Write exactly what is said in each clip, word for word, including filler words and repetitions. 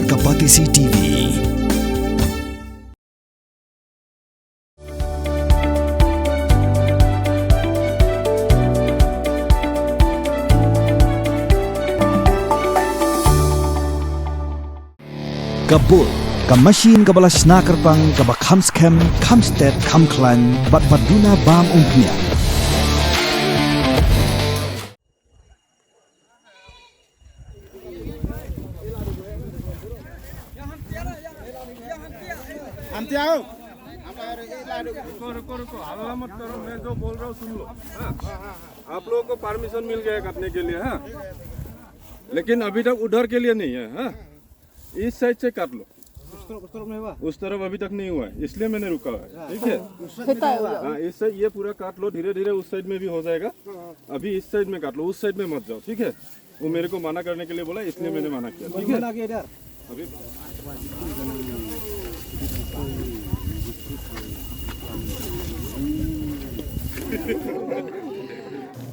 Ka Batesi T V. Ka Bull, ka machine kaba la shna kyrpang, kaba kham skhem, kham stet, kham khlaiñ, bad ba duna bam umphniang. हम क्या हो? रुको, रुको, रुको, हल्ला मत करो, मैं जो बोल रहा हूँ सुन लो। हाँ? आप लोगों को परमिशन मिल गया है काटने के लिए, हाँ? लेकिन अभी तक उधर के लिए नहीं है, हाँ? इस साइड से काट लो। उस तरफ, उस तरफ में हुआ? उस तरफ अभी तक नहीं हुआ है, इसलिए मैंने रुका हुआ है, ठीक है? उस साइड में नहीं हुआ। हाँ, इस साइड ये पूरा काट लो, धीरे धीरे उस साइड में भी हो जाएगा। अभी इस साइड में काट लो, उस साइड में मत जाओ, ठीक है? वो मेरे को मना करने के लिए बोला, इसलिए मैंने मना किया, ठीक है? मना किया इधर। अभी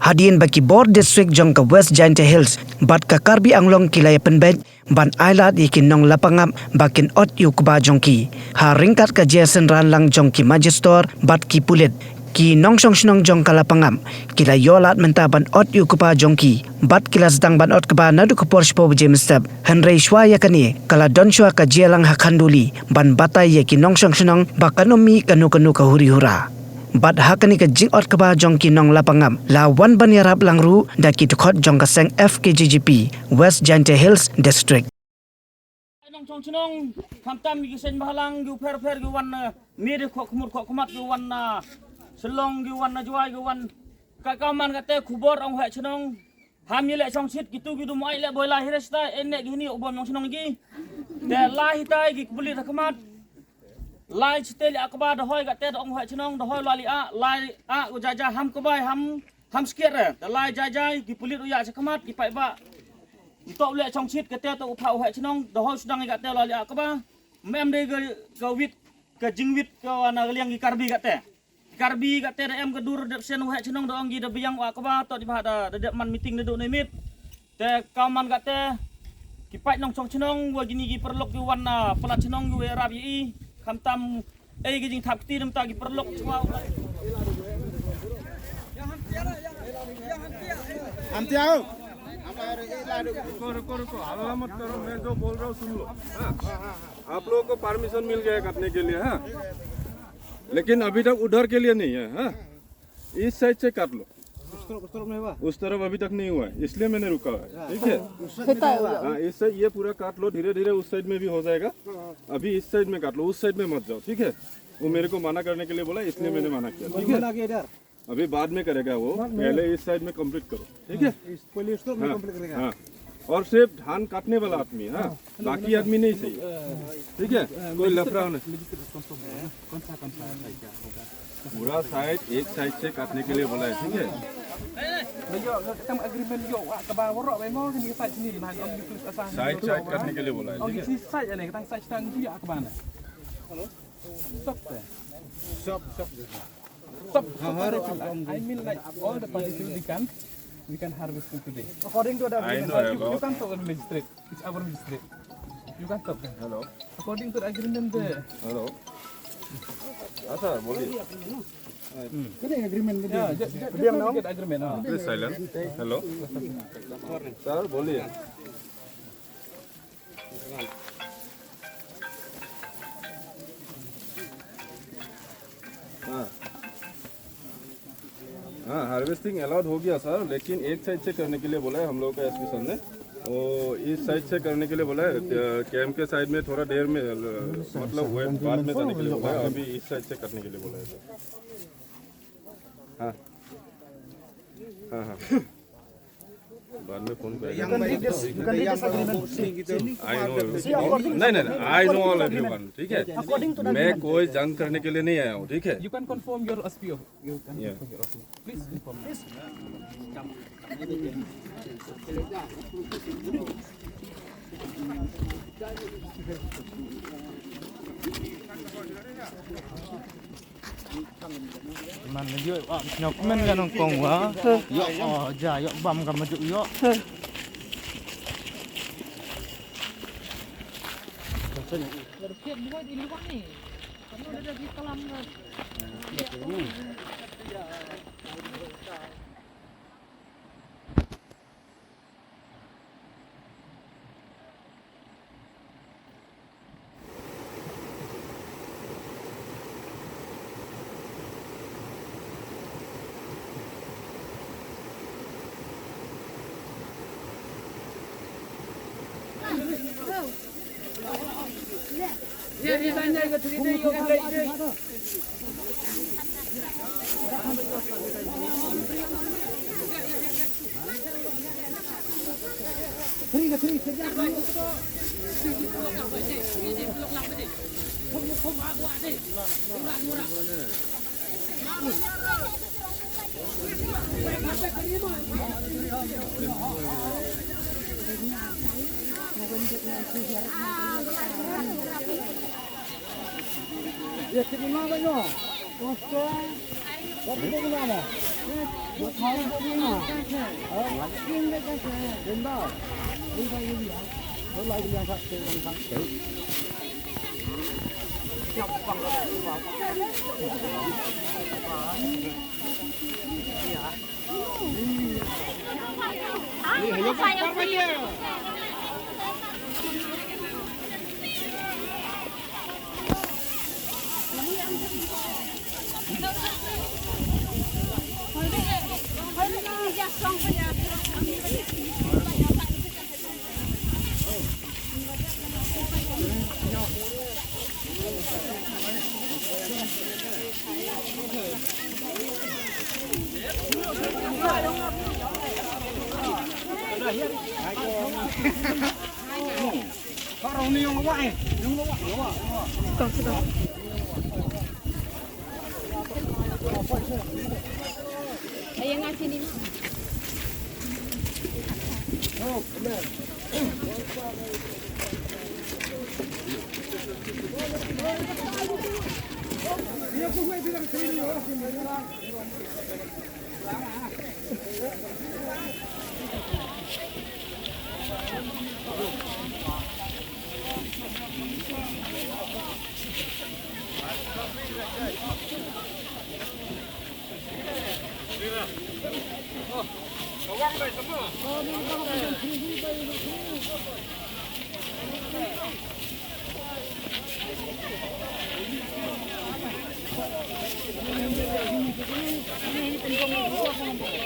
Hadien ba ki bor district jong ka West Jaintia Hills bad ka Karbi Anglong ki la ïa pynbeit ban ailad ïa ki nonglapangap ba kin ot ïa u kba jong ki. Ha ryngkat ka jingsynran lang jong ki majistor bad ki pulit, ki nongshong shnong jong ka lapangap ki la ïoh lad mynta ban ot ïa u kba jong ki bad ki la sdang ban ot kba naduh ka por shiphew baje mynstep. Hynrei shuwa ïa kane ka la don shuwa ka jingïalang ha Khanduli ban batai ïa ki nongshong shnong ba kan ym mih kano kano ka huri hura. Bad ha kane ka jingot kba jong ki nonglapangap la wan ban ïarap lang ruh da ki dkhot jong ka seng F K J G P West Jaintia Hills District. Nongshong shnong, khamtam ki seng bhalang, ki pher pher, ki wan, eh, mih da khohkhmut khohkhmat, ki wan na Shillong, ki wan na Jowai, ki wan. Ka ka man kata khubor ong heh shnong. Ham ïaleh shongshit kitu ki dum ai leh boi la hi resta, en ne ki hini u bom nong shnong ki. Te la hitai ki pulit ha khmat. Lai chite li akba da hoi kate da ong hoi chnong da hoi la li a, lai a u jai jai ham kbai ham, ham skit re. Da lai jai jai ki pulit u ïa cha khmat ki paidbah. Ntok leh shongshit kate to u pha u hoi chnong da hoi sdang kate la li akba. Mem de ka, ka wit, ka jingwit ka wana ka liang ki Karbi kate. Karbi kate da em ka dur dep sien u heh chnong da ong ki da biang u akba to di ba da, da dep man meeting da du ne mit. Te ka man kate ki paid nongshong chnong wa kini ki paralok ki wan na palat chnong ki wa rap ïa i. Khamtam ei ki jingthap kti namta ki paralok chwa u. हम क्या हो? रुको, रुको, रुको, हल्ला मत करो, मैं जो बोल रहा हूँ सुन लो। हाँ? आप लोगों को परमिशन मिल गया है काटने के लिए, हाँ? लेकिन अभी तक उधर के लिए नहीं है, हाँ? इस साइड से काट लो। उस तरफ, उस तरफ में हुआ? उस तरफ अभी तक नहीं हुआ है, इसलिए मैंने रुका हुआ है, ठीक है? उस साइड में नहीं हुआ? हाँ, इस साइड ये पूरा काट लो, धीरे धीरे उस साइड में भी हो जाएगा। अभी इस साइड में काट लो, उस साइड में मत जाओ, ठीक है? वो मेरे को मना करने के लिए बोला, इसलिए मैंने मना किया, ठीक है? मना किया इधर। अभी बाद में करेगा वो, बाद में। पहले इस साइड में कंप्लीट करो, ठीक है? इस, पहले इस तरफ में हाँ, कंप्लीट करेगा। हाँ। और सिर्फ धान काटने वाला आदमी, हाँ? हाँ। बाकी आदमी नहीं सही, ठीक है? कोई लफड़ा होने। कौन सा, कौन सा साइड क्या होगा? पूरा साइड एक साइड से काटने के लिए बोला है, ठीक है? Yo, kita agreement yo, ka ba warok ba mo ni side sini, man, on di plus asah. साइड, साइड काटने के लिए बोला है, ठीक है? On di side ane, kita side tang dia ka ba na. Stop there. Stop, stop. Stop. I mean, like, all the parties, we can, we can harvest it today. According to the agreement. I know, you, you can talk to the magistrate. It's our magistrate. You can talk. Hello. According to the agreement, the Hello. हाँ सर, बोलिए। Hmm. Can I agreement with you? Yeah, just, just, just now we get agreement. Please silent. Hello. सर, बोलिए। हाँ। हाँ, हार्वेस्टिंग अलाउड हो गया सर, लेकिन एक साइड से करने के लिए बोला है हम लोगों का एसपी सर ने। वो इस साइड से करने के लिए बोला है, अ, कैंप के साइड में थोड़ा देर में, अ, मतलब वेट बाद में करने के लिए बोला है, अभी इस साइड से करने के लिए बोला है सर। हाँ। हाँ, हाँ। बाद में फोन करेगा। You can read this, you can read this agreement. I know. See, according नहीं, नहीं, नहीं, I know all everyone, ठीक है? According to the मैं agreement. कोई जंग करने के लिए नहीं आया हूँ, ठीक है? You can confirm your एसपी, you can Yeah. confirm your एसपी। Please confirm. Please. Man, ïoh, ah, nyok men ka nongkong wa. Ïoh, oh, ja, ïoh, bam ka majuk, ïoh.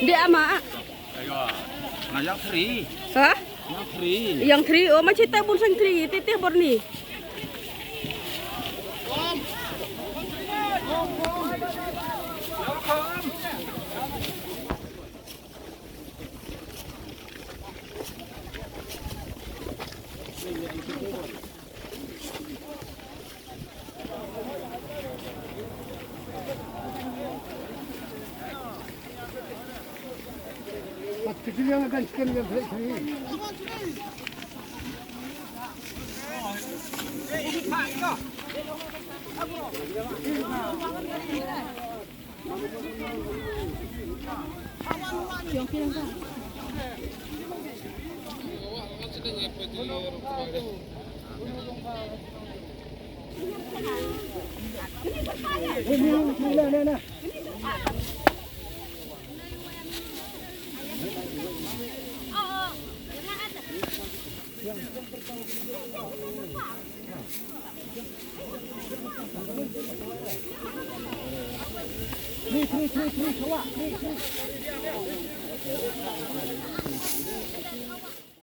Dia ama. Ayo, ngajak free. Ha? Yang free. Yang free. Oh, macam tak pun sang free. Titih borni.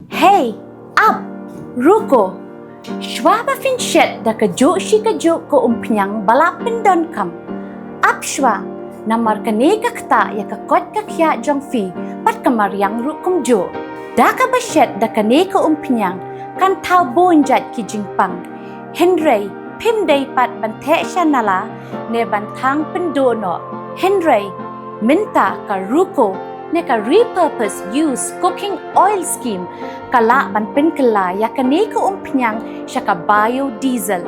Hei, ap, ruko. Shuwa ba phin shet da kajuh shi kajuh ka umphniang ba la pyndonkam, ap shuwa, namar kane ka ktah ïa ka koit ka khiah jong phi bad ka mariang ruh kumjuh. Da kaba shet da kane ka umphniang kan thaw bun jait ki jingpang. Hynrei phim dei pat ban theh sha nala ne ban thang pynduh noh. Hynrei mynta ka ruko ne ka repurpose use cooking oil scheme ka lah ban pynkylla ïa kane ka umphniang sha ka biodiesel.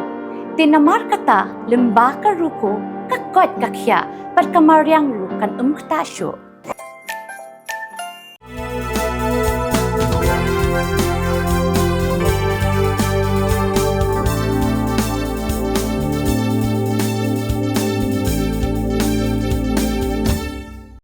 Te namar kata lyngba ka ruko ka koit ka khiah bad ka mariang ruh kan ym ktah shuh.